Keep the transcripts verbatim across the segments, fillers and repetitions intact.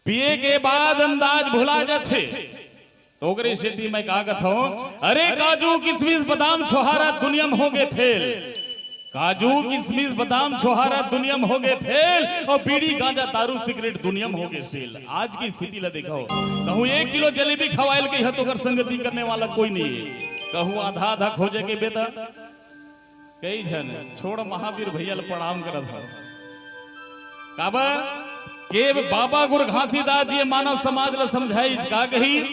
पिए के बाद अंदाज भुला जाथे। तो ओकरे सेती मैं का कथंव, अरे काजू किशमिश बादाम छोहारा दुनिया म होगे फेल। काजू किशमिश बादाम छोहारा दुनिया म होगे फेल, अउ बीड़ी गांजा दारू सिगरेट दुनिया म होगे सेल। आज के स्थिति ला देखव, कहूं एक किलो जलेबी खवाय ल कहिहा त ओकर संगति करने वाला कोई नइ हे। कहूं आधा आधा खोजे के बेटा, कई झन छोड़ महावीर भैया ल प्रणाम करत हंव। काबर के बाबा गुरु घासीदास जी मानव समाज ल समझाइस, का कहिस,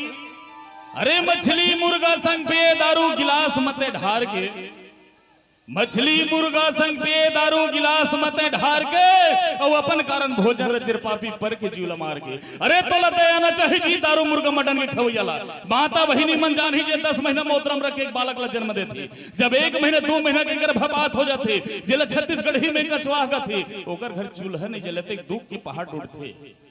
अरे मछली मुर्गा संग पिए दारू गिलास म ते ढार के, मछली मुर्गा संग पिए दारू गिलास म ते ढार के, अउ अपन कारन भोजन रचिर पापी पर के जीव ल मार के। अरे तोला दया न चाही जी दारू मुर्गा मटन के खवइया ला। माता बहिनी मन जानही जे दस महीना मोतरा म रख के एक बालक ला जन्म देथे, जब एक महीना दू महीना के गर्भपात हो जाथे, जेला छत्तीसगढ़ी में कचवाह कथे, ओकर घर चूल्हा नइ जले ते दुख के पहाड़ टूटथे।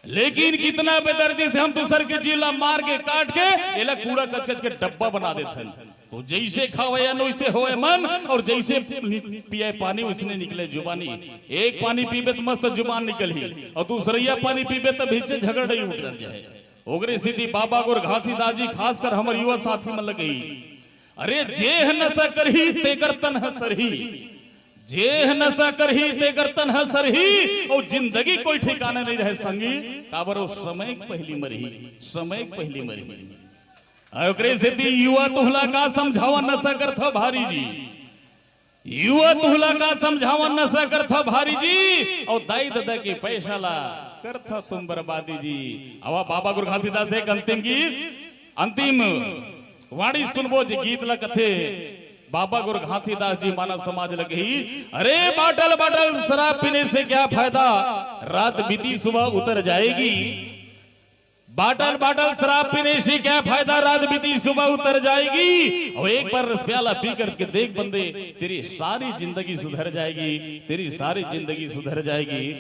लेकिन कितना बेदर्दी से हम दूसर के जीव ला मार के काट के एला कूड़ा कचकच के डब्बा बना देथन। तो जइसे खावय अन्न वइसे होवय मन, अउ जइसे पियय पानी वइसने निकलय जुबानी। एक पानी पीबे त मस्त जुबान निकलही, अउ दूसरइया पानी पीबे त भीचे झगड़ा ही उठ जाय। ओकरे सेती बाबा गुरु घासीदास जी खासकर हमर युवा साथी मन ल कहिस, अरे जेह नशा करही तेकर तन ह सरही, जेह नशा करही तेकर तन ह सरही, अउ जिंदगी कोई ठिकाना नइ रहय संगी, काबर ओ समय के पहिली मरही, समय के पहिली मरही। अउ ओकरे सेती युवा तुंहला का समझावंव नशा करथव भारी जी, युवा तुंहला का समझावंव नशा करथव भारी जी, अउ दाई ददा के पैसा ला करथव तुम बर्बादी जी। अवा बाबा गुरु घासीदास एक अंतिम गीत, अंतिम वाणी सुनबो जे गीत ला कथे बाबा गुरु घासीदास जी मानव समाज ल कहिस, अरे बाटल बाटल शराब पीने से क्या फायदा, रात बीती सुबह उतर जाएगी। बाटल बाटल शराब पीने से क्या फायदा, रात बीती सुबह उतर जाएगी। अउ एक बार रस प्याला पी करके देख बंदे, तेरी सारी जिंदगी सुधर जाएगी, तेरी सारी जिंदगी सुधर जाएगी।